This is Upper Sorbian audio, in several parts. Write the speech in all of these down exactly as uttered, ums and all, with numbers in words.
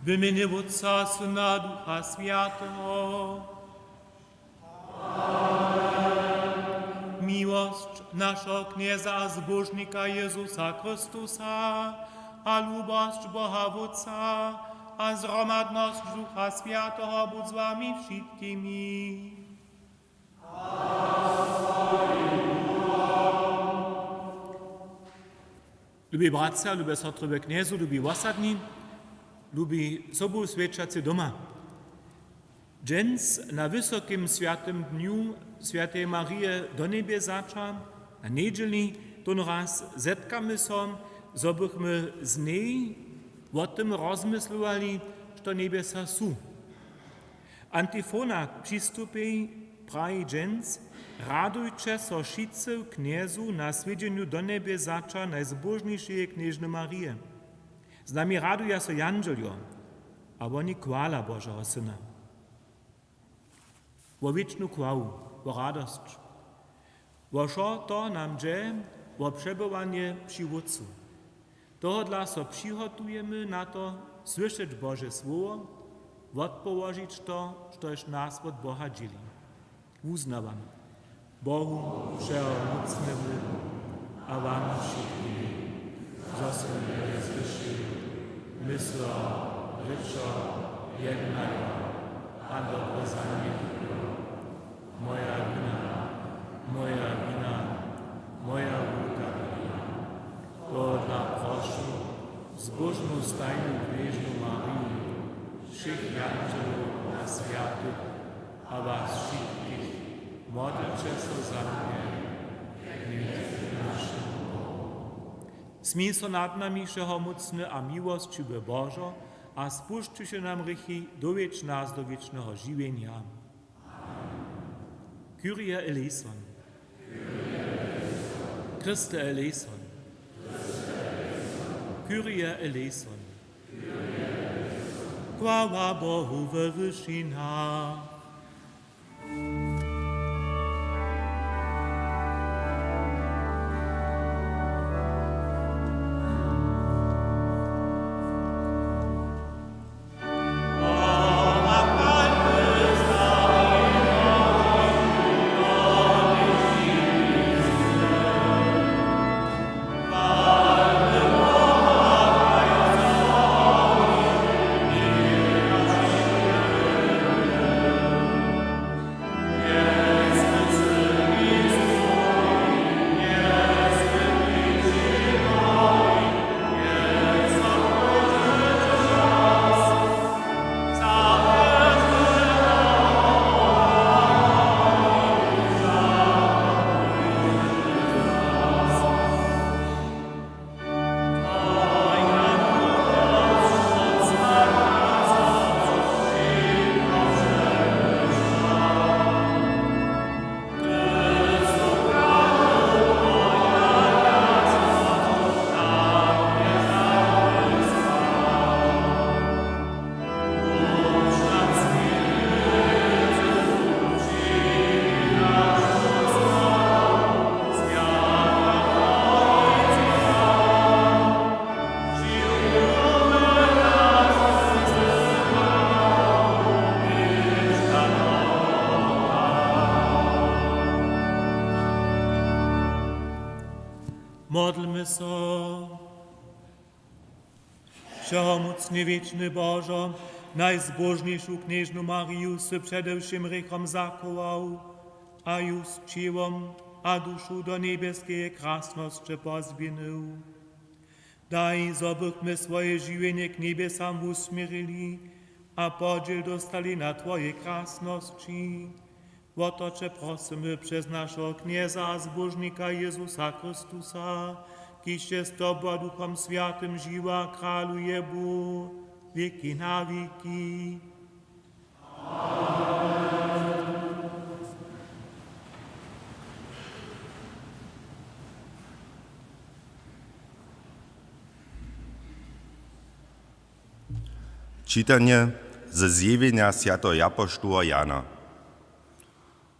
W mjenje Wótca, Syna, Ducha Swjateho. Miłosć našeho Knjeza a Zbóžnika Jězusa Chrystusa a lubosć Boha Wótca a zhromadnosć Ducha Swjateho budź z wami wšitkimi. Lubi bratřa, lube sotry we Knjezu, lubi wosadni, lubi sobuswjećacy doma. Dźens na wysokim swjatym dnju swjateje Marije Donjebjezaća, na njedźeli, tónraz zetkamy so, zo bychmy z njej wo tym rozmyslowali, što njebjesa su. Antifona k přistupej praji dźens: Radujće so wšitcy w Knjezu na swjedźenju Donjebjezaća Najzbóžnišeje Knježny Marije. Z nami raduja so jandźeljo, a woni chwala Božeho Syna. Wo wěčnu chwalu, wo radosć. Wo wšo to nam dźe, wo přebywanje při Wótcu. Tohodla so přihotujemy na to, słyšeć Bože słowo, wotpołožić to, štož nas wot Boha dźěli. Wuznawam Bohu Wšehomócnemu a wam wšitkim, zo sym wjele zhrěšił, mysljo, rěčo, jednajo a dobre zanjechujo. Moja wina, moja wina, moja wulka wina. Tohodla prošu zbóžnu stajnu Knježnu Mariju, wšěch jandźelow a swjatych a was wšitkich, modlće so za mnje k našemu Bohu. Smil so nad nami, wšehomócny a miłosćiwy Božo, a spušćiwši nam hrěchi, dowjedź nas do wěčneho žiwjenja. Kyrie eleison. Christe eleison. Kyrie eleison. Chwała Bohu we wyšinach. Modlmy so. Wšehomócny, wěčny Božo, najzbóžnišu knježnu Mariju sy přede wšěm hrěchom zachował a ju z ćěłom a dušu do njebjeskeje krasnosće pozběhnył. Daj, zo bychmy swoje žiwjenje k njebjesam wusměrili a podźěl dóstali na twojej krasnosći. Wo to će prosymy přez našeho Knjeza a Zbóžnika Jězusa Chrystusa, kiž je z tobu a Duchom Swjatym žiwy a kraluje Bóh wěki na wěki. Čitanje ze zjewjenja swjateho japoštoła Jana.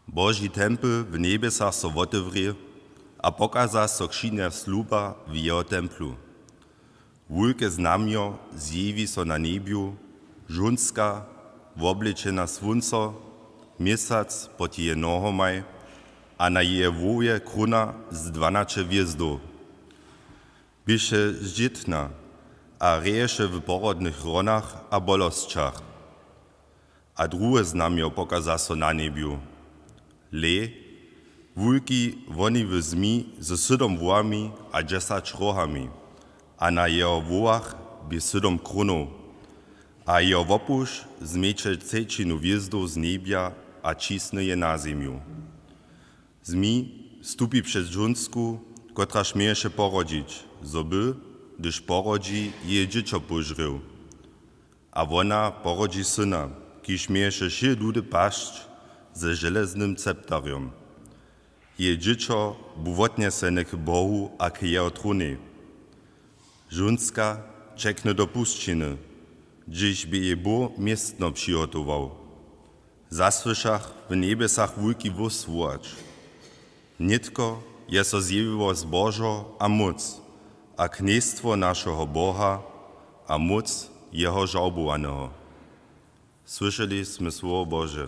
Boži templ w njebjesach so wotewrě a pokaza so křinja sluba w jeho templu. Wulke znamjo zjewi so na njebju, Žónska, woblečena słónco, měsac pod jeje nohomaj a na jeje hłowje króna z dwanaće hwězdow. Běše zdźětna a hrěješe w porodnych ronach a bolosćach. A druhe znamjo pokaza so na njebju. Hle, wulki woniwy zmij ze sydom hłowami a dźesać rohami, a na jeho hłowach bě sydom krónow. A jeho wopuš změće třećinu hwězdow z njebja a ćisny je na zemju. Zmij stupi před žónsku, kotraž měješe porodźić, zo by, hdyž porodźi, jeje dźěćo požrěł. A wona porodźi syna, kiž měješe wšě ludy pasć ze železnym scepterjom. Jeje dźěćo bu wotnjesene k Bohu a k jeho trónjej. Žónska ćekny do pusćiny, hdźež bě jej Bóh městno přihotował. Zasłyšach w njebjesach wulki hłós wołać: Nětko je so zjewiło zbožo a móc a knjejstwo našeho Boha a móc jeho žałbowaneho. Słyšeli smy słowo Bože.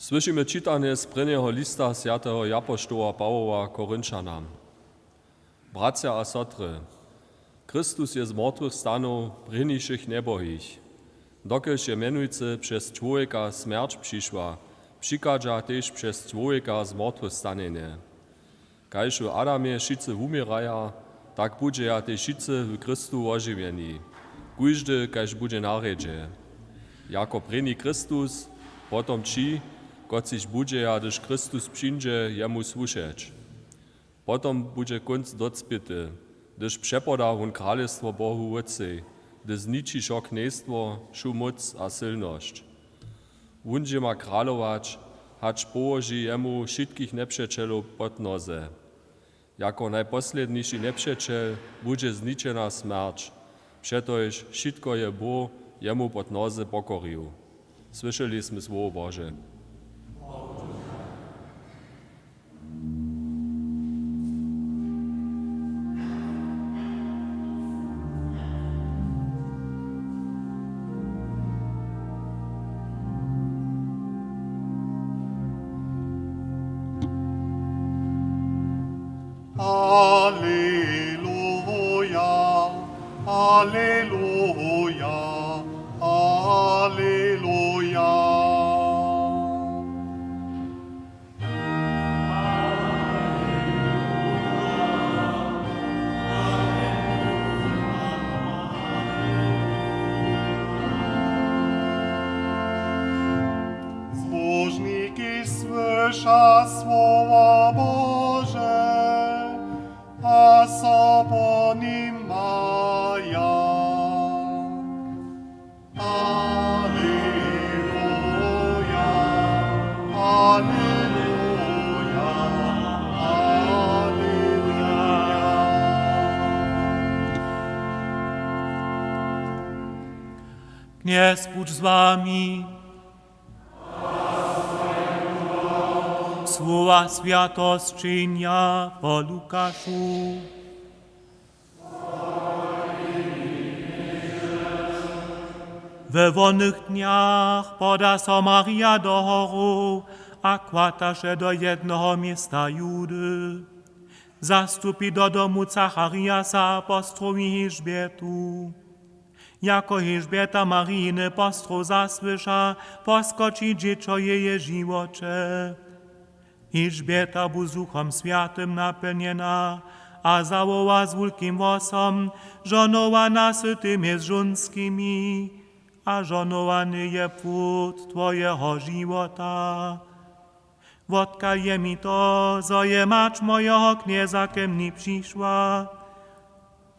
Słyšimy čitanje z prěnjeho lista swjateho japoštoła Pawoła Korinćanam. Bratřa a sotry, Chrystus je z mortwych stanył prěni wšěch njebohich. Dokelž je mjenujcy přez čłowjeka smjerć přišła, přichadźa tež přez čłowjeka z mortwych stanjenje. Kaž w Adamje wšitcy wuměraja, tak budźeja tež wšitcy w Chrystu wožiwjeni, kóždy kaž budźe na rjedźe. Jako prěni Chrystus, potom ći, kotřiž budźeja, hdyž Chrystus přińdźe, jemu słušeć. Potom budźe kónc docpěty, hdyž přepoda wón kralestwo Bohu Wótcej, hdy zniči wšo knjejstwo, wšu móc a sylnosć. Wón dźě ma kralować, hač połoži jemu wšitkich njepřećelow pod noze. Jako najposledniši njepřećel budźe zničena smjerć, přetož wšitko je Bóh jemu pod noze pokorił. Słyšeli smy słowo Bože. Aleluja, aleluja, aleluja. Zbóžniki słyša słowo Bože. Knjez budź z wami. Słowa swjateho sćenja po Lukašu. We wonych dnjach poda so Marija do horow a kłataše do jednoho města Judy. Zastupi do domu Zacharijasa a postrowi Elžbětu. Jako Elžběta Marijiny postrow zasłyša, poskoči dźěćo w jeje žiwoće. Elžběta bu z Duchom Swjatym napjelnjena a zawoła z wulkim hłosom: „Žohnowana sy ty mjez žónskimi a žohnowany je płód twojeho žiwota. Wotkal je mi to, zo je mać mojeho Knjeza ke mni přišła?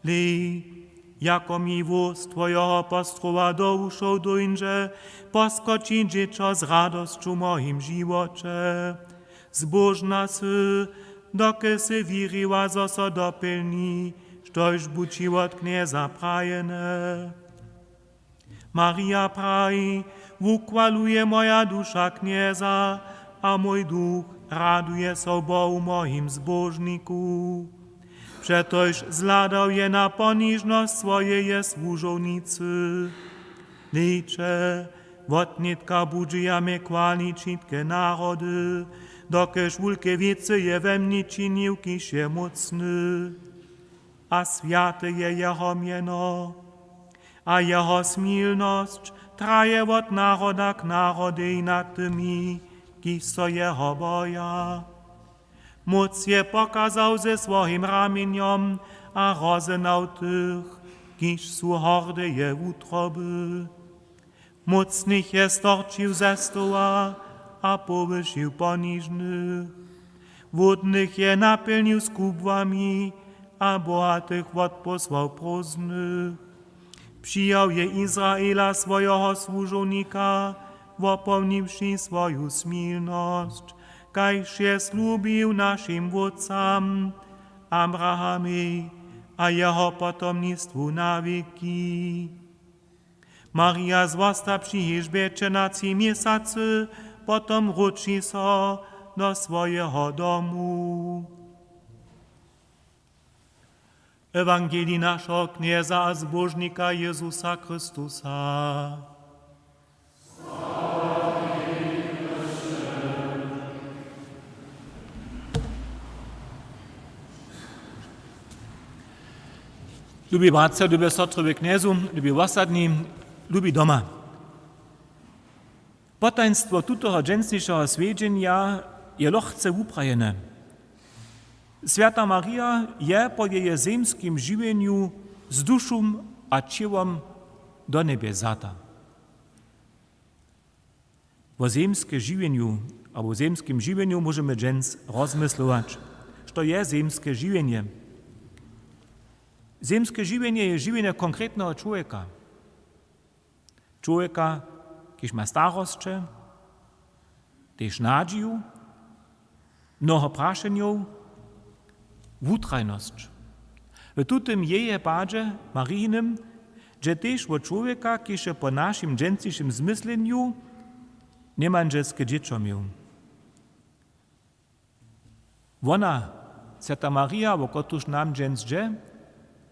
Hlej, jako mi hłós twojeho postrowa do wušow dóńdźe, poskoči dźěćo z radosću w mojim žiwoće. Zbóžna sy, dokelž sy wěriła, zo so dopjelni, štož bu ći wot Knjeza prajene.” Marija praji: „Wuchwaluje moja duša Knjeza, a mój duch raduje so w Bohu, mojim Zbóžniku, přetož zhladał je na ponižnosć swojeje słužownicy. Hlejće, wotnětka budźeja mje chwalić wšitke narody, dokelž wulke wěcy je we mni činił, kiž je mócny. A swjate je jeho mjeno. A jeho smilnosć traje wot naroda k narodej nad tymi, kiž so jeho boja. Móc je pokazał ze swojim ramienjom a rozehnał tych, kiž su hordeje wutroby. Mócnych je storčił ze stoła a powyšił ponižnych. Hłódnych je napjelnił z kubłami a bohatych wotposłał prózdnych. Přijał je Izraela, swojeho słužownika, wopomniwši swoju smilnosć, kaž je slubił našim wótcam, Abrahamej a jeho potomnistwu na wěki.” Marija zwosta při Elžběće na tři měsacy, potom wróći so do swojeho domu. Ewangelij našeho Knjeza a Zbóžnika Jezusa Chrystusa. Lubi bratřa, lube sotry w Knjezu, lubi wosadni, lubi doma. Potajnstwo tutoho dźensnišeho swjedźenja je lochce wuprajene. Swjata Marija je po jeje zemskim žiwjenju z dušu a ćěłom do njebjes wzata. Wo zemske žiwjenju abo wo zemskim žiwjenju móžemy dźens rozmyslować. Što je zemske žiwjenje? Zemske žiwjenje je žiwjenje konkretneho čłowjeka. Čłowjeka, kiž ma starosće, tež nadźiju, mnoho prašenjow, wutrajnosć. W tutym jeje padźe, Marijinym, dźe tež wo čłowjeka, kiž je po našim dźensnišim zmyslenju njemanželske dźěćo měł. Wona, swjata Marija, wo kotruž nam dźens dźe,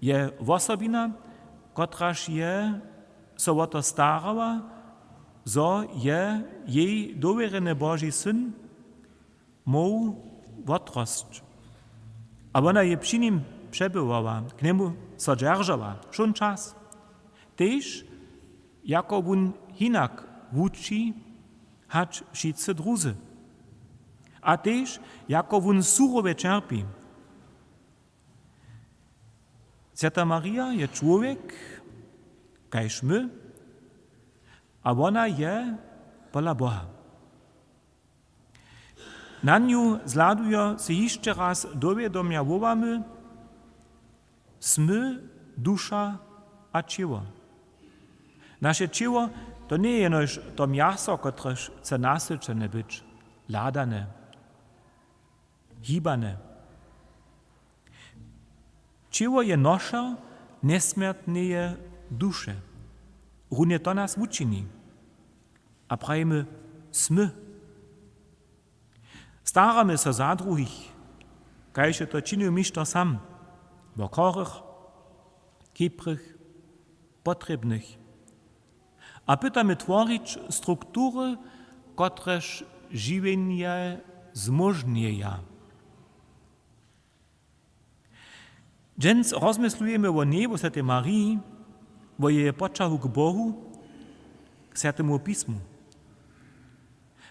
je wosobina, kotraž je so wo to starała, zo je jej dowěrjeny Boži Syn móhł wotrosć. A wona je při nim přebywała, k njemu so dźeržała wšón čas. Tež jako wón hinak wuči hač wšitcy druzy. A tež jako wón surowje ćerpi. Swjata Marija je čłowjek, kaž my, a wona je pola Boha. Na nju zhladujo sej hišće raz dowědomja wołamy: Smy duša a ćěło. Naše ćěło to njeje jenož to mjaso, kotrež chce nasyćene być, hladane, hibane. Ćěło je noša njesmjertneje duše. Runje to nas wučini. A prajimy smy. Staramy so za druhich, kaž je to činił mišter sam, wo chorych, chibrych, potrěbnych. A pytamy tworić struktury, kotrež žiwjenje zmóžnjeja. Dźens rozmyslujemy wo njej, wo swjatej Mariji, wo jeje poćahu k Bohu, k Swjatemu pismu.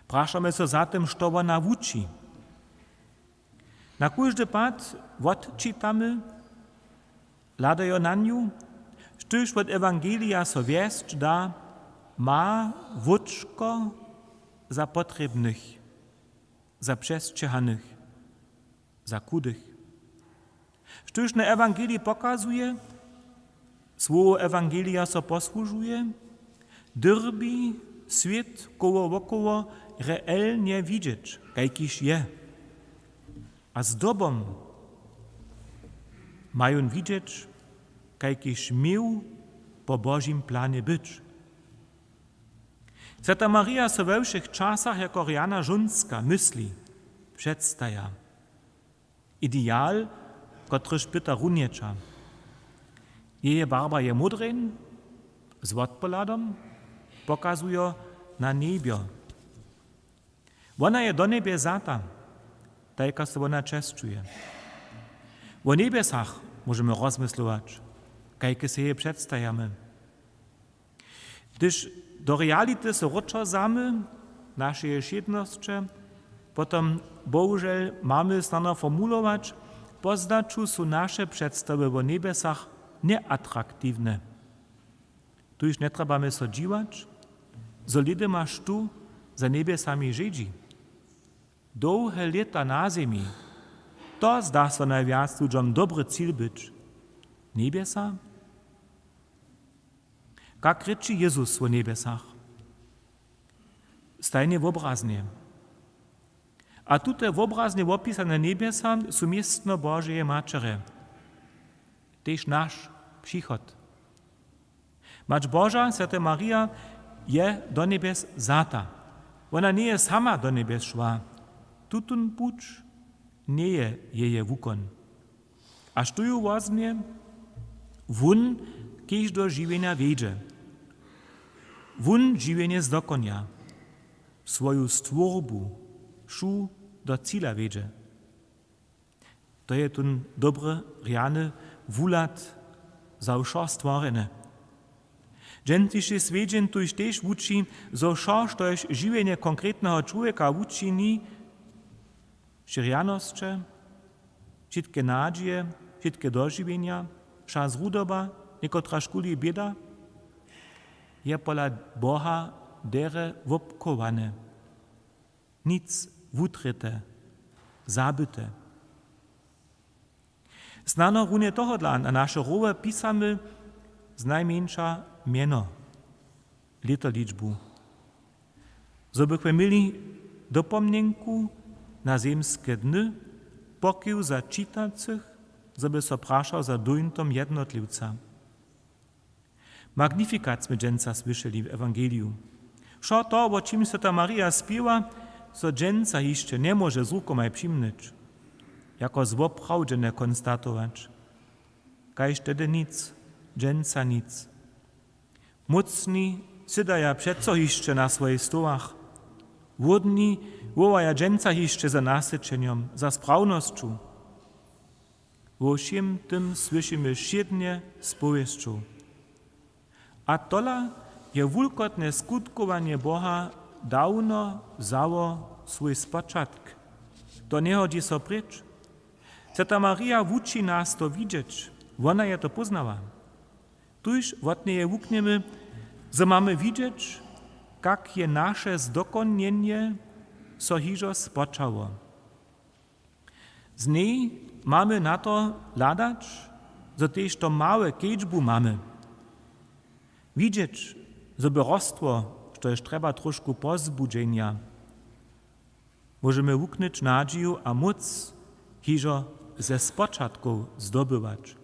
Prašamy so za tym, što wona wuči. Na kóždy pad wotčitamy, hladajo na nju, štóž wot ewangelija so wjesć da, ma wóčko za potrěbnych, za přesćěhanych, za chudych. Štóž na ewangelij pokazuje, słowo ewangelija so posłužuje, dyrbi swět koło wokoło realnje widźeć, kajkiž je. A zdobom ma jón widźeć, kajkiž měł po Božim planje być. Swjata Marija so we wšěch časach jako rjana žónska mysli, předstaja. Ideal, kotryž pyta runjeća. Jeje barba je módrjeń z wotpohladom, pokazujo na njebjo. Wona je do njebjes wzata, tajka so wona česćuje. Wo njebjesach móžemy rozmyslować, kajke sej je předstajamy. Hdyž do reality so wróćazamy, našeje wšědnosće, potom bohužel mamy snano formulować, po zdaću su naše předstawy wo njebjesach njeatraktiwne. Tuž njetrjebamy so dźiwać, zo lědma štó za njebjesami žedźi. Dołhe lěta na zemi, to zda so najwjac ludźom dobry cil być. Njebjesa? Kak rěči Jezus wo njebjesach? Stajnje wobraznje. A tute wobraznje wopisane njebjesa su městno Božeje Maćerje, tež naš přichod. Mać Boža, swjata Marija, je do njebjes wzata. Wona njeje sama do njebjes šła. Tutón puć njeje jeje wukon. A štó ju wozmje? Wón, kiž do žiwjenja wjedźe. Wón žiwjenje zdokonja. Swoju stwórbu, wšu do cila wjedźe. To je tón dobry, rjany wuhlad za wšo stworjene. Dźensniši swjedźeń tuž tež wuči, zo wšo, štož žiwjenje konkretneho čłowjeka wučini, wšě rjanosće, wšitke nadźije, wšitke dožiwjenja, wša zrudoba, někotražkuli běda, je pola Boha derje wobchowane. Nic wutrěte, zabyte. Snano runje tohodla na naše rowy pisamy znajmjeńša mjeno, lětoličbu, zo bychmy měli dopomnjenku na zemske dny, pokiw za čitacych, zo by so prašał za dóńtom jednotliwca. Magnificat smy dźensa słyšeli w ewangeliju. Wšo to, wo čimž swjata Marija spěwa, so dźensa hišće njemóže z rukomaj přimnyć, jako zwoprawdźene konstatować. Kaž tehdy nic, dźensa nic. Mócni sydaja přeco hišće na swojich stołach. Hłódni wołaja dźensa hišće za nasyćenjom, za sprawnosću. Wo wšěm tym słyšimy wšědnje z powěsćow. A tola je wulkotne skutkowanje Boha dawno wzało swój spočatk. To njehodźi so preč. Swjata Marija wuči nas to widźeć. Wona je to póznała. Tuž wot njeje wuknjemy, zo mamy widźeć, kak je naše zdokonjenje so hižo spočało. Z njej mamy na to hladać, zo tež to małe kedźbu mamy. Widźeć, zo by rostło, štož trjeba trošku pozbudźenja. Móžemy wuknyć nadźiju a móc hižo ze spočatkow zdobywać.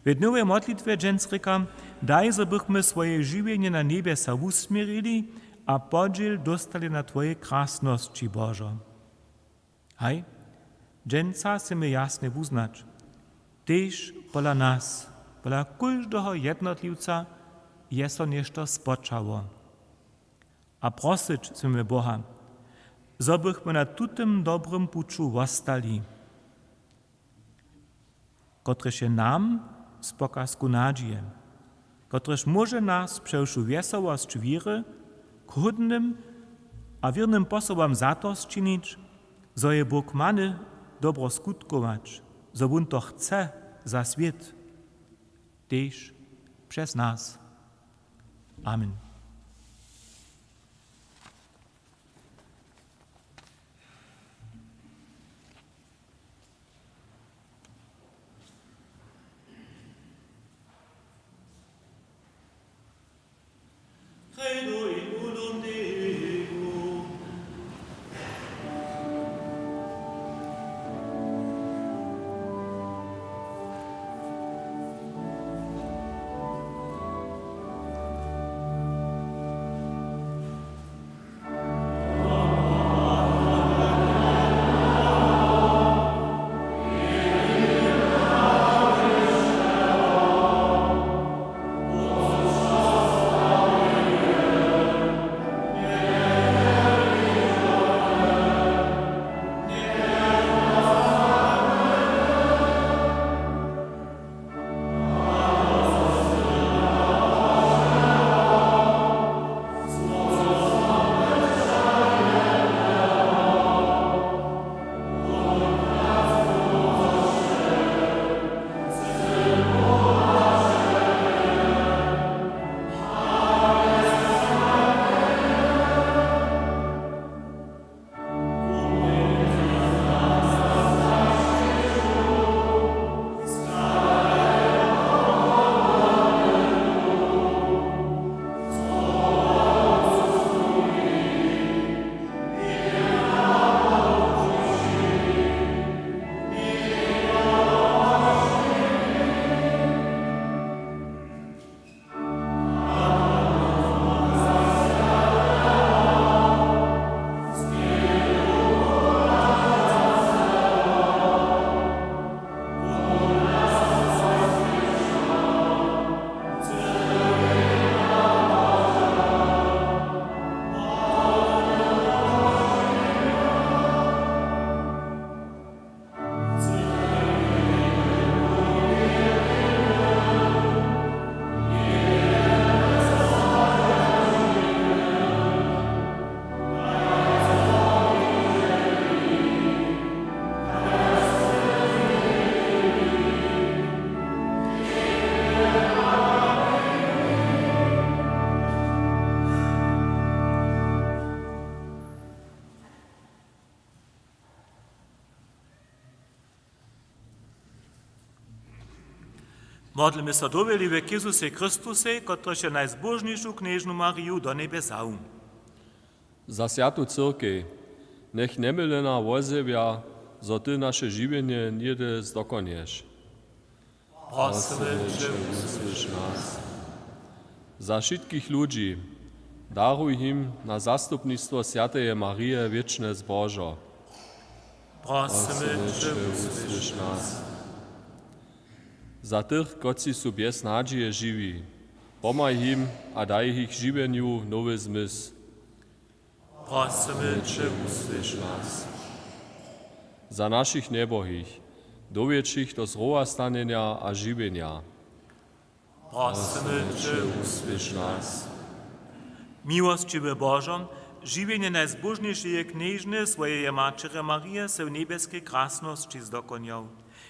W dnjowej modlitwje dźens rěka: Daj, zo bychmy swoje žiwjenje na njebjesa wusměrili a podźěl dóstali na Twojej krasnosći, Božo. Haj, dźensa chcemy jasnje wuznać: Tež pola nas, pola kóždeho jednotliwca je so něšto spočało. A prosyć chcemy Boha, zo bychmy na tutym dobrym puću wostali, kotryž je nam z pokazku nadźije, kotryž móže nas přewšu wjeselosć wěry k hódnym a wěrnym posobam za to sčinić, zo je Bóh many dobro skutkować, zo wón to chce za swět, tež přez nas. Amen. Credo in unum Deum. Modlimy so dowěrliwje k Jezusej Chrystusej, kotryž je najzbóžnišu knježnu Mariju do njebje wzał. Za swjatu cyrkej, njech njemylena wozjewja, zo ty naše žiwjenje něhdy zdokonješ. Prosymy će, wusłyš nas. Za wšitkich ludźi, daruj jim na zastupnistwo swjateje Marije wěčne zbožo. Prosymy će, wusłyš nas. Za tych, kotřiž su bjez nadźije žiwi, pomhaj jim a daj jich žiwjenju nowy zmysł. Prosymy će, wusłyš nas. Za našich njebohich, dowjedź jich do zrowastanjenja a žiwjenja. Prosymy će, wusłyš nas. Miłosćiwy Božo, žiwjenje najzbóžnišeje knježny, swojeje maćerje Marije, sy w njebjeskej krasnosći zdokonjał.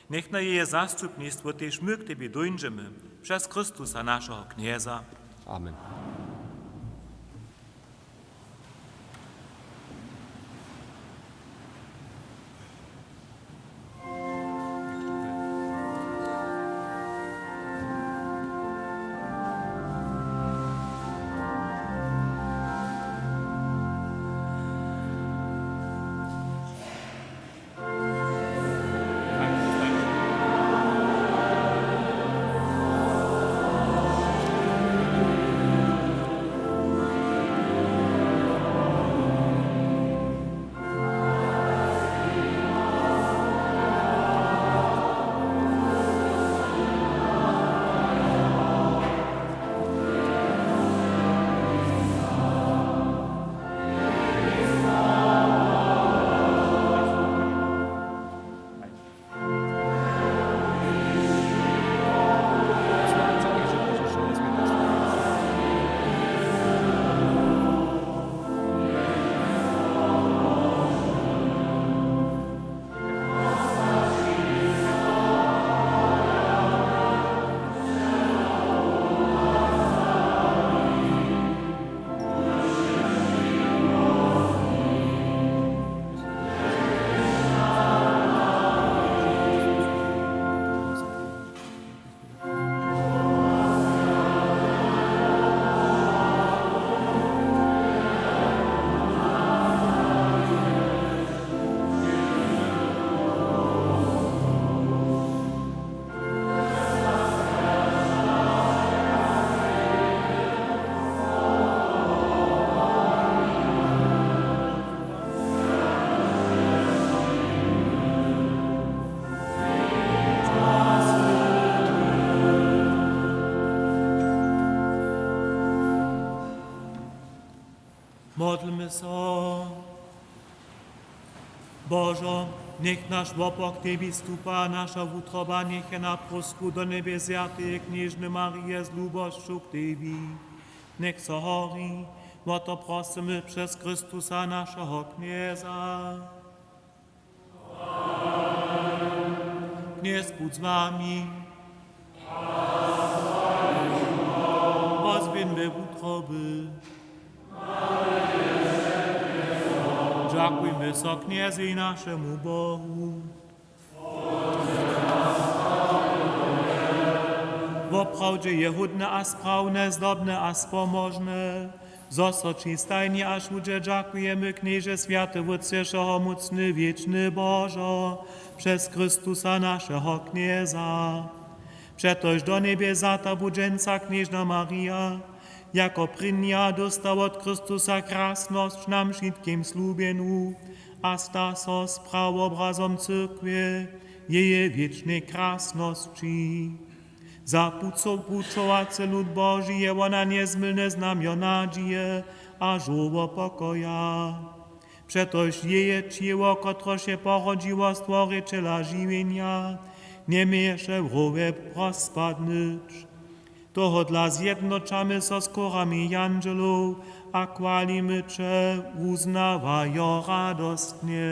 Njech na jeje zastupnistwo tež my k tebi dóńdźemy, přez Chrystusa, našeho Knjeza. Amen. Modlmy so. Božo, njech naš wopor k tebi stupa, naša wutroba njech je na próstwu do njebje zwjateje knježny Marije z lubosću k tebi. Njech so hori, wo to prosymy přez Chrystusa, našeho Knjeza. Knjez budź z wami. Pozběhńmy wutroby. Dźakujmy so Knjezej, našemu Bohu. Woprawdźe je hódne a sprawne, zdobne a spomožne, zo so ći stajnje a wšudźe dźakujemy, Knježe, swjaty Wótče, wšehomócny, wěčny Božo, přez Chrystusa, našeho Knjeza. Přetož do njebje wzata budźe dźensa knježna Marija, jako prěnja dósta wot Chrystusa krasnosć nam wšitkim slubjenu a sta so z prawobrazom cyrkwje, jeje wěčnej krasnosći. Za puco-, pucowacy lud Boži je wona njezmylne znamjo nadźije a žoło pokoja. Přetož jeje ćěło, kotrež je porodźiło Stworićela žiwjenja, njeměješe wrowje rozpadnyć. Tohodla zjednoćamy so z chórami jandźelow a chwalimy će wuznawajo radostnje.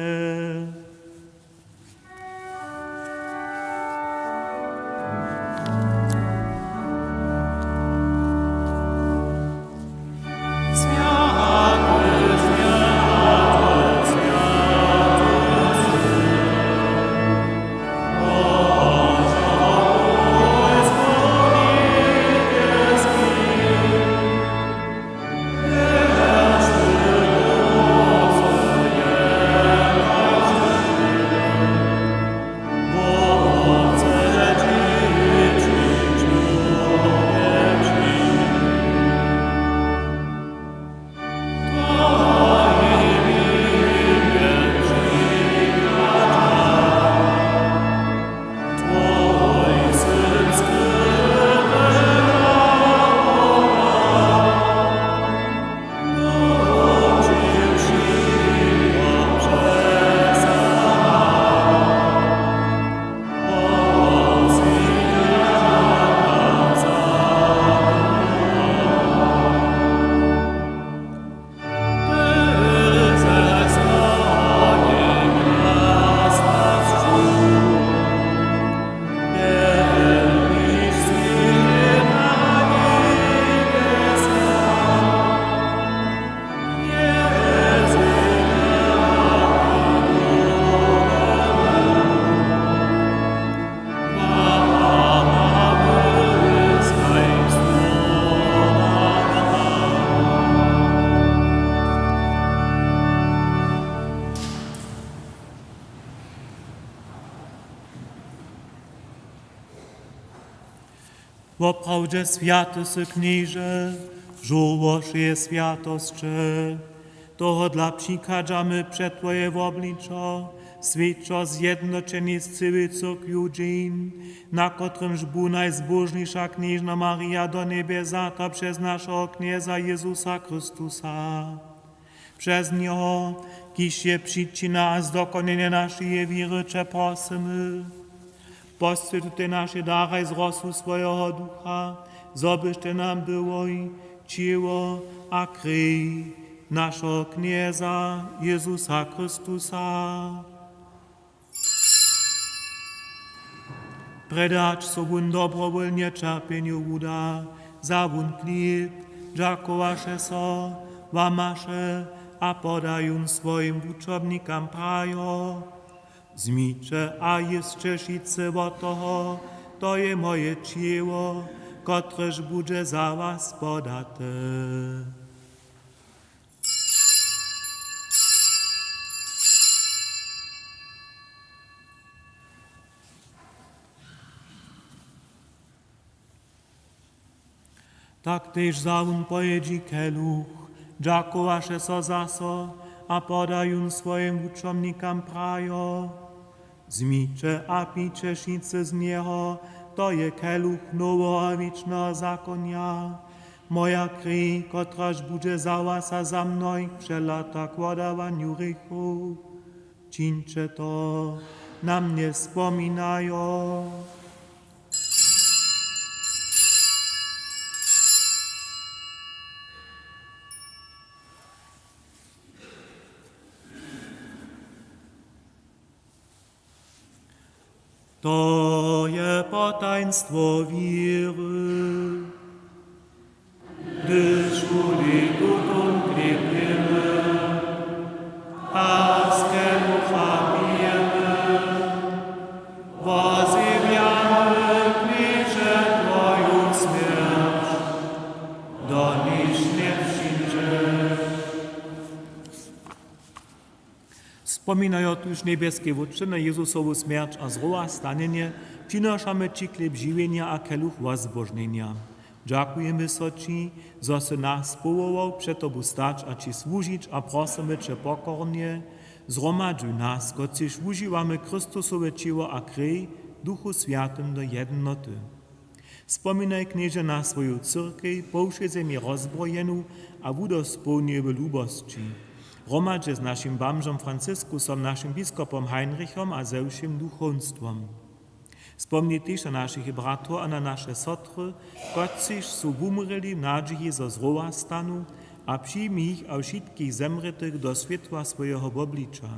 Woprawdźe swjaty sy, Knježe, žoło wšeje swjatosće. Tohodla přichadźamy před twoje wobličo, swjećo zjednoćeni z cyłej cyrkwju dźeń, na kotrymž bu najzbóžniša knježna Marija do njebje wzata přez našeho Knjeza Jezusa Chrystusa. Přez njeho, kiž je přičina a zdokonjenje našeje wěry, će prosymy: Poswjeć tutej našej daraj z rosu swojeho Ducha, zo byštej nam byłoj ćěło a krej našeho Knjeza Jezusa Chrystusa. Prjedy hač so wón dobrowólnje ćerpjenju wuda, wza wón chlěb, dźakowaše so, łamaše a poda jón swojim wučomnikam, prajo: Wzmiće a jěsće wšitcy wot toho, to je moje ćěło, kotrež budźe za was podate. Tak tež wza wón po jědźi keluch, dźakowaše so zaso a poda jón swojim wučomnikam, prajo: Wzmiće a pijće wšitcy z njeho, to je keluch noweho a wěčneho zakonja, Moja krej, kotraž budźe za was a za mnohich přelata k wodawanju hrěchow, čińće to na mnje spominajo. To je potajnstwo wěry. Hdyž wuli tutón chlěb jěmy a z kelucha pijemy, wozjewjamy, Knježe, twoju smjerć, doniž njepřińdźeš. Spominajo tuž, njebjeski Wótče, na Jezusowu smjerć a zrowastanjenje, přinošamy ći chlěb žiwjenja a keluch wozbóžnjenja. Dźakujemy so ći, zo sy nas powołał před tobu stać a ći słužić, a prosymy će pokornje: Zhromadźuj nas, kotřiž wužiwamy Chrystusowe ćěło a krej, w Duchu Swjatym do jednoty. Spominaj, Knježe, na swoju cyrkej po wšej zemi rozbrojenu a wudospołnjuj w lubosći, hromadźe z našim bamžom Franciskusom, našim biskopom Heinrichom a ze wšěm duchowstwom. Spomni tež na našich bratrow a na naše sotry, kotřiž su wumrěli w nadźiji, zo zrowastanu, a přijmi jich a wšitkich zemrětych do swětła swojeho wobliča.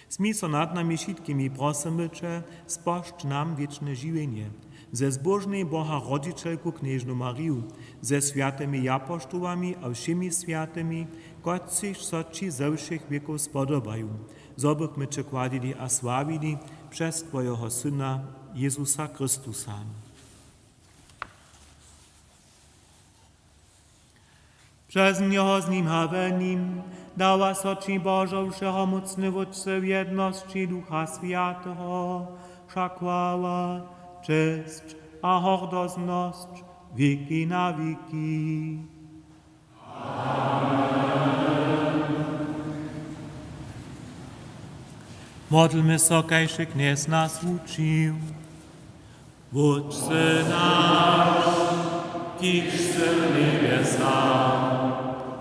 Smil so nad nami wšitkimi, prosymy će, spožč nam wěčne žiwjenje ze zbóžnej Boha rodźićelku knježnu Mariju, ze swjatymi japoštołami a wšěmi swjatymi, kotřiž so ći ze wšěch wěkow spodobaju, zo bychmy će chwalili a sławili přez twojeho Syna Jezusa Chrystusa. Přez njeho, z nim a w nim dawa so ći, Božo, wšehomócny Wótče, w jednosći Ducha Swjateho wša chwała, česć a hordoznosć wěki na wěki. Modlmy so, kaž je Knjez nas wučił. Wótče naš, kiž sy w njebjesach,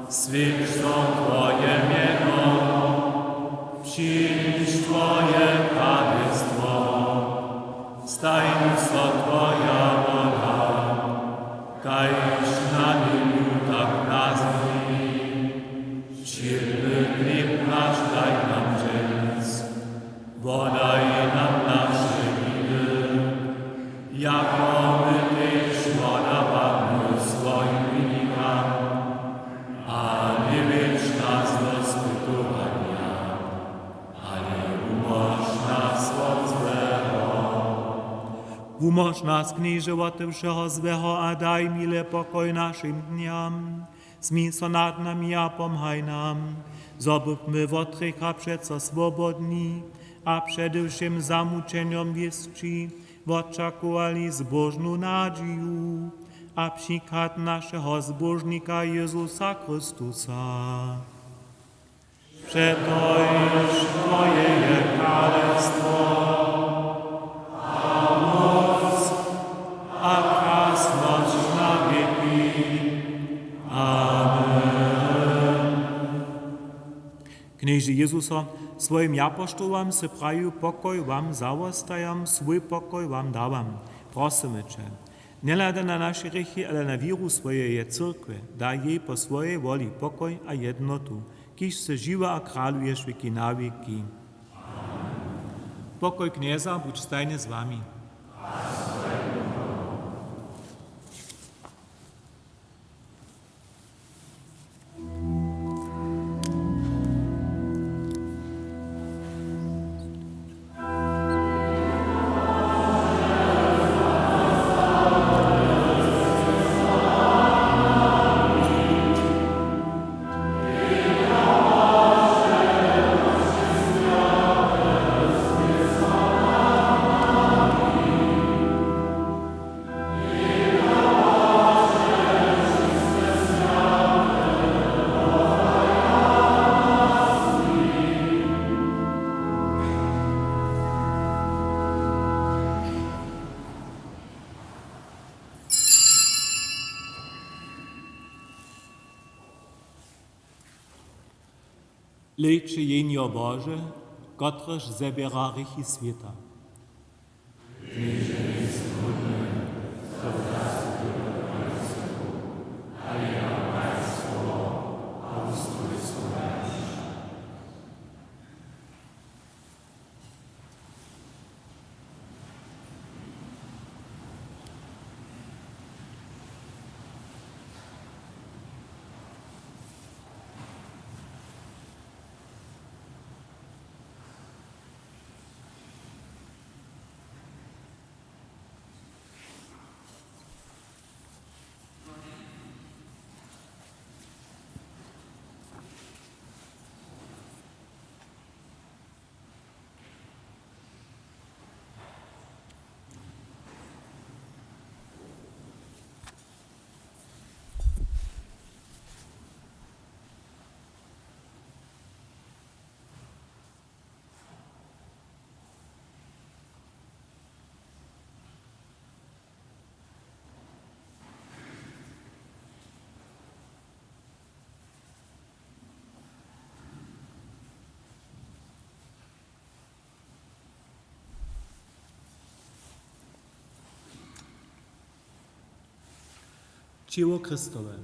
swjeć so twoje mjeno, přińdź twoje kralestwo, stań so twoja wola, kaž na njebju, tak na zemi. Wšědny chlěb naš daj nam dźens, wodaj nam naše winy, jako my tež wodawamy swojim winikam, a njewjedź nas do spytowanja, ale wumóž nas wot złeho. Wumóž nas, Knježe, wot wšeho złeho a daj mile pokoj našim dnjam. Smil so nad nami a pomhaj nam, zo bychmy wot hrěcha přeco swobodni a přede wšěm zamućenjom wěsći wočakowali zbóžnu nadźiju a přichad našeho Zbóžnika Jezusa Chrystusa. Přetož twoje je kralestwo a móc a krasnosć na wěki. Amen. Knježe Jezuso, swojim japoštołam sy prajił: Pokoj wam zawostajam, swój pokoj wam dawam. Prosymy će, njehladaj na naše hrěchi, ale na wěru swojeje cyrkwje daj jej po swojej woli pokoj a jednotu, kiž sy žiwy a kraluješ wěki na wěki. Pokoj Knjeza budź stajnje z wami. Hlejće, Jehnjo Bože, kotrež zběra hrěchi swěta. Ćěło Chrystowe.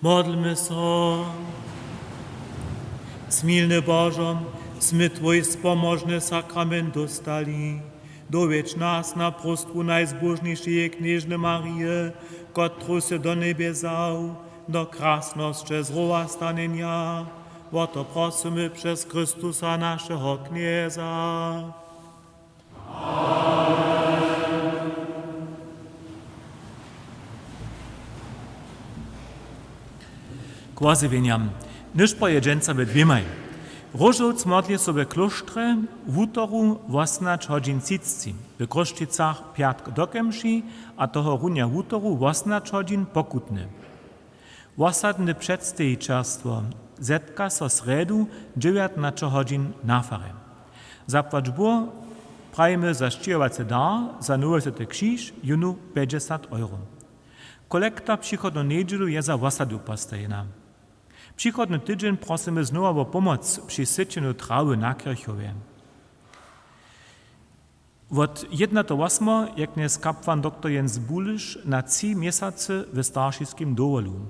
Modlmy so. Smilny Božo, smy twój spomožny sakrament dóstali. Dowjedź nas na próstwu najzbóžnišeje knježny Marije, kotruž sy do njebje wzał, do krasnosće zrowastanjenja. Wo to prosymy přez Chrystusa, našeho Knjeza. K wozjewjenjam. Nyšpor je dźensa we dwěmaj. Róžowc modli so we klóštrje wutoru wosomnaće hodźin třiceći, w Chrósćicach pjatk do kemši a tohorunja wutoru wosomnaće hodźin pokutnje. Wosadne předstejićerstwo zetka so srjedu dźewjatnaće hodźin na farje. Zapłać Bóh, prajimy za sćěhowacy dar za Nowy Swjaty Křiž jónu pjećdźesat euro. Kolekta přichodnu njedźelu je za wosadu postajena. Přichodny tydźeń prosymy znowa wo pomoc při syćenju trawy na Kěrchowje. Wot jednateho wosmeho je knjez kapłan doktor Jens Buliš na tři měsacy w staršiskim dowolu.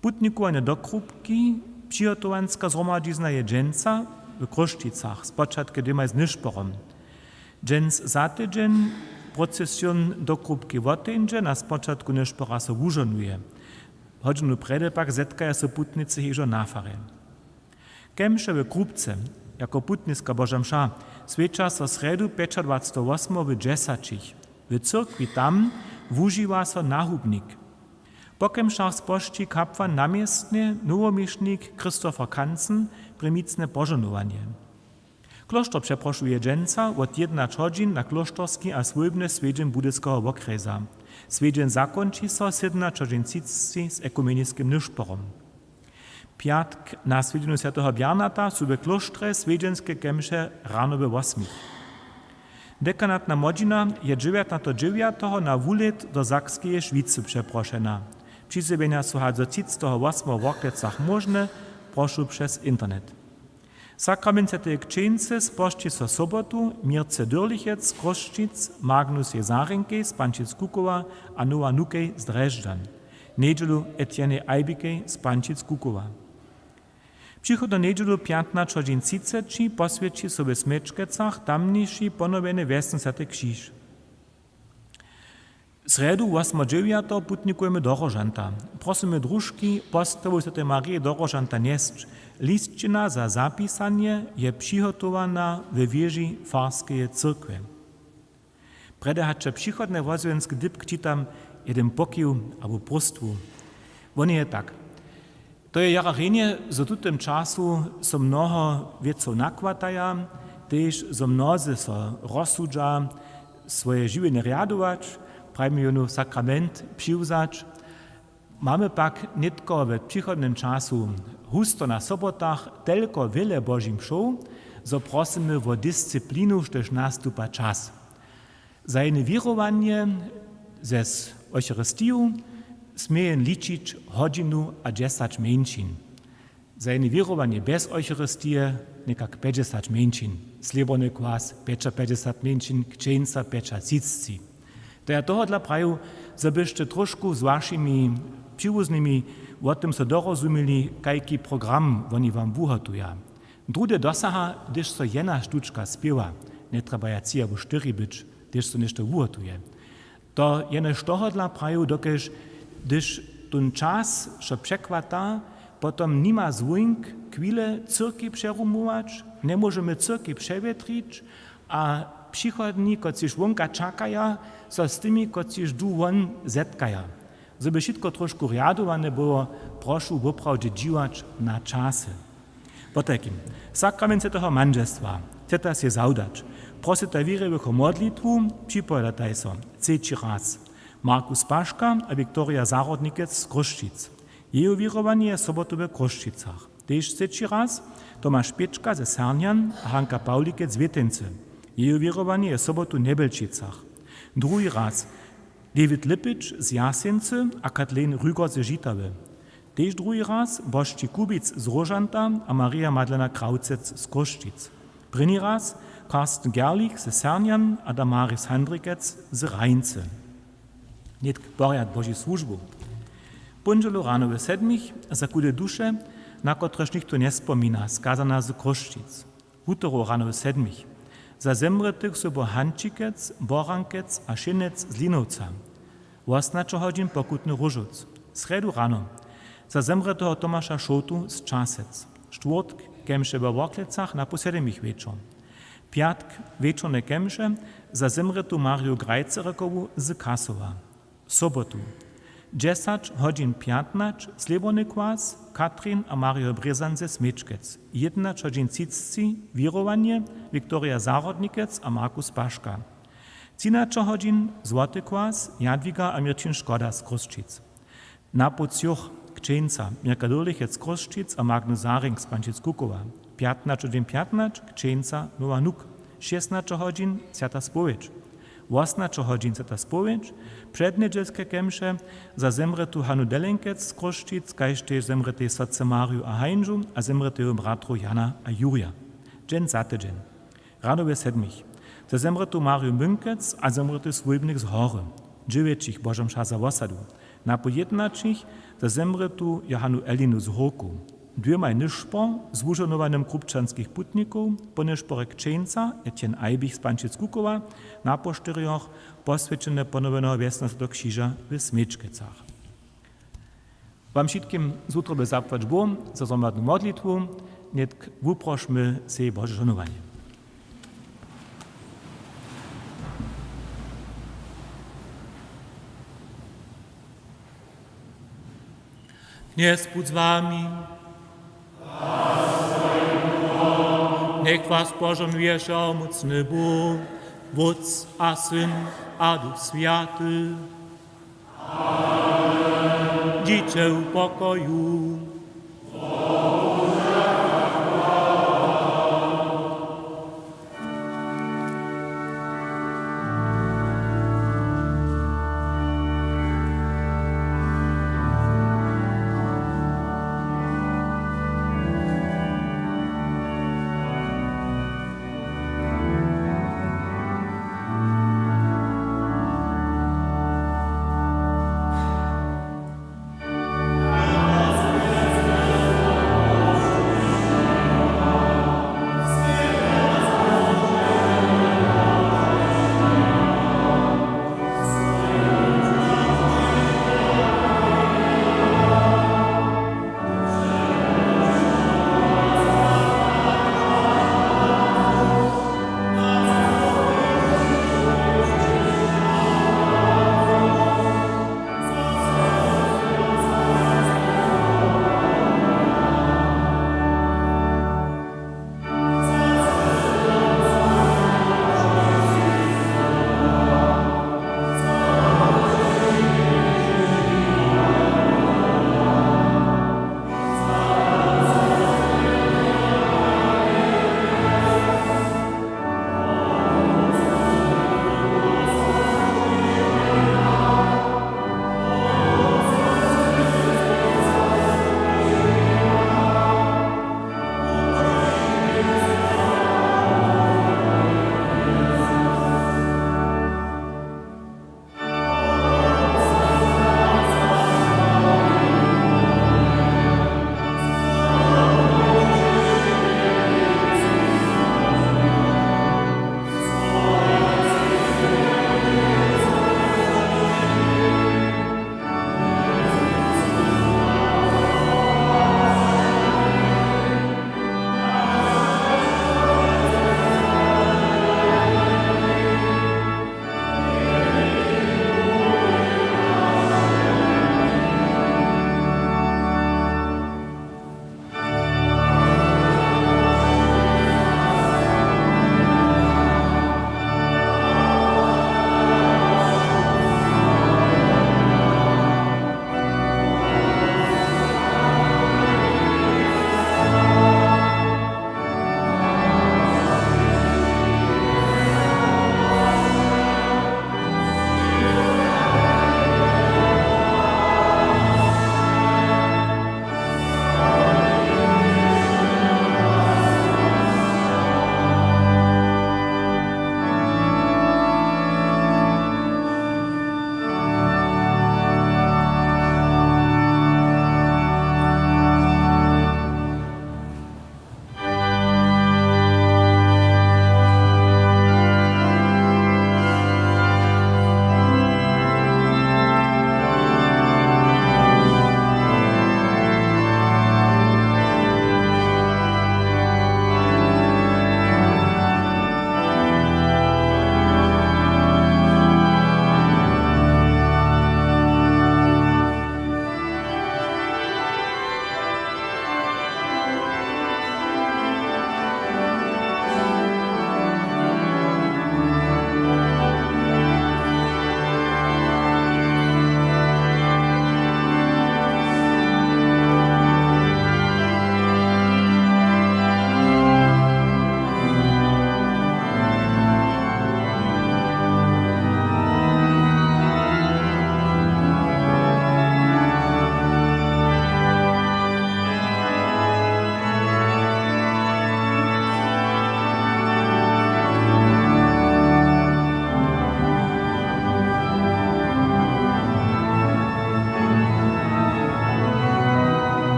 Putnikowanje do Krupki, přihotowanska zhromadźizna je dźensa w Chrósćicach, spočatk dwěmaj z nyšporom. Dźens za tydźeń procesion do Krupki woteńdźe, na spočatku nyšpora so wužohnuje. Hodźinu prjedy pak zetkaja so putnicy hižo na farje. Kemše w Krupce, jako putniska Boža mša, swjeća so srjedu pjećadwaceteho wosmeho w dźesaćich. W cyrkwi tam wužiwa so nahubnik. Po kemšach spožči kapłan na městnje, nowoměšnik Christopher Kanzen, prěmicne požohnowanje. Klóšter přeprošuje dźensa wot jednaće hodźin na klóšterski a swójbny swjedźeń Budyskeho wokrjesa. Swjedźeń zakónči so sydomnaće hodźin třiceći z ekumeniskim nyšporom. Pjatk na swjedźenju swjateho Bjarnata su w klóštrje swjedźenske kemše rano we wosmich. Dekanatna młodźina je dźewjatnateho dźewjateho na wulět do Sakskeje Šwicy přeprošena. Přizjewjenja su hač do třiceteho wosmeho w Worklecach móžne, prošu přez internet. Sakrament swjateje křćeńcy spožči so sobotu Měrce Dyrlichec z Chrósćic, Magnusej Zarenkej z Pančic-Kukowa a Nowa Nukej z Drježdźan. Njedźelu Etiennej Eibikej z Pančic-Kukowa. Přichodnu njedźelu pjatnaće hodźin třiceći poswjeći so w Smječkecach tamniši ponowjeny wjesny Swjaty Křiž. Srjedu wosmeho dźewjateho putnikujemy do Róžanta. Prosymy družki postawu Swjateje Marije do Róžanta njesć. Lisćina za zapisanje je přihotowana we wěži farskeje cyrkwje. Prjedy hač přichodne wozjewjenske dypk čitam jedyn pokiw abo próstwu. Wón je tak. To je jara rjenje, zo w tutym času so mnoho wěcow nakwataja, tež zo mnozy so rozsudźa swoje žiwjenje rjadować, prajimy jónu sakrament přiwzać. Mamy pak nětko w přichodnym času husto na sobotach telko wjele Božich mšow, zo prosymy wo disciplinu, štož nastupa čas. Za jene wěrowanje z Eucharistiju směje jen ličić hodźinu a dźesać mjeńšin. Za jene wěrowanje bjez Eucharistije někak pjećdźesać mjeńšin, slěborny kwas pjećapjećdźesać mjeńšin, křćeńca pjećatřiceći. To ja tohodla praju, zo byšće tróšku z wašimi přiwuznymi wo tym so dorozumili, kajki program woni wam wuhotuja. Druhdy dosaha, hdyž so jena štučka spěwa, njetrjebaja tři abo štyri być, hdyž so něšto wuhotuje. To jenož tohodla praju, dokelž hdyž tón čas wšo překwata, potom nima zwónk chwile cyrki přerumować, njemóžemy cyrki přewětrić a přichodni, kotřiž wonka čakaja, so z tymi, kotřiž du won, zetkaja. Zo by wšitko tróšku rjadowane było, prošu woprawdźe dźiwać na časy. Potajkim, sakrament swjateho mandźelstwa chceta sej zawdać. Prosytaj wěriwych wo modlitwu, připowiadataj so třeći raz Markus Paška a Wiktorija Zahrodnikec z Chrósćic. Jeju wěrowanje je sobotu we Chrósćicach. Tež třeći raz Tomaš Pěčka ze Sernjan a Hanka Pawlikec z Wěteńcy. Jeju wěrowanje je sobotu w Njebjelčicach. Druhi raz Dewid Lipić z Jaseńcy a Kathleen Rüger ze Žitawy. Tež druhi raz Božči Kubic z Róžanta a Marija Madlena Krawcec z Chrósćic. Prěni raz Karsten Gerlich ze Sernjan a Damaris Handrikec z Rajncy. Nětk porjad Božich słužbow. Póndźelu rano we sedmich za chude duše, na kotrež nichtó njespomina, skazana z Chrósćic. Wutoru rano we sedmich za zemrětych sobu Hančikec, Borankec a Šěnec z Linowca. Wosnaće hodźin pokutny róžowc. Srjedu rano za zemrěteho Tomaša Šołtu z Časec. Štwórtk kemše we Worklecach na pół sedmich wječor. Pjatk wječorne kemše za zemrětu Marju Grajcerekowu z Kasowa. Sobotu dźesać hodźin pjatnaće slěborny kwas Katrin a Marijo Brězan ze Smječkec, jědnaće hodźin třiceći wěrowanje Wiktorija Zahrodnikec a Markus Paška, třinaće hodźin złoty kwas Jadwiga a Měrćin Škoda z Chrósćic. Na poł třoch křćeńca Měrka Durlichec z Chrósćic a Magnus Zarink z Pančic Kukowa. Pjatnaće hodźin pjatnaće křćeńca Nowa Nuk. Šěstnaće hodźin swjata spowědź. Wosnaće hodźin swjata spowědź, přednjedźelske kemše za zemrětu Hanu Delenkec z Chrósćic, kaž tež zemrětej sotře Marju a Hańžu a zemrěteju bratrow Jana a Jurja. Dźeń za tydźeń. Rano we sedmich za zemrětu Marju Mynkec a zemrěty Swójbnik z Hory. Dźewjećich Božomša za wosadu. Na poł jědnaćich za zemrětu Johanu Elinu z Hórkow. Dwěmaj nyšpor z wužohnowanym krupčanskich putnikow po nyšporje křćeńca Etienne Eibich z Pančic Kukowa, na poł štyrjoch poswjećene ponowjeneho wjesnjaseho do křiža w Smječkecach. Wam wšitkim z wutroby zapłać Bóh za zhromadnu modlitwu. Nětk wuprošmy sej Bože žohnowanje. Knjez budź z wami. Njech was požohnuje wšehomócny Bóh, Wótc a Syn a Duch Swjaty. Dźiće w pokoju.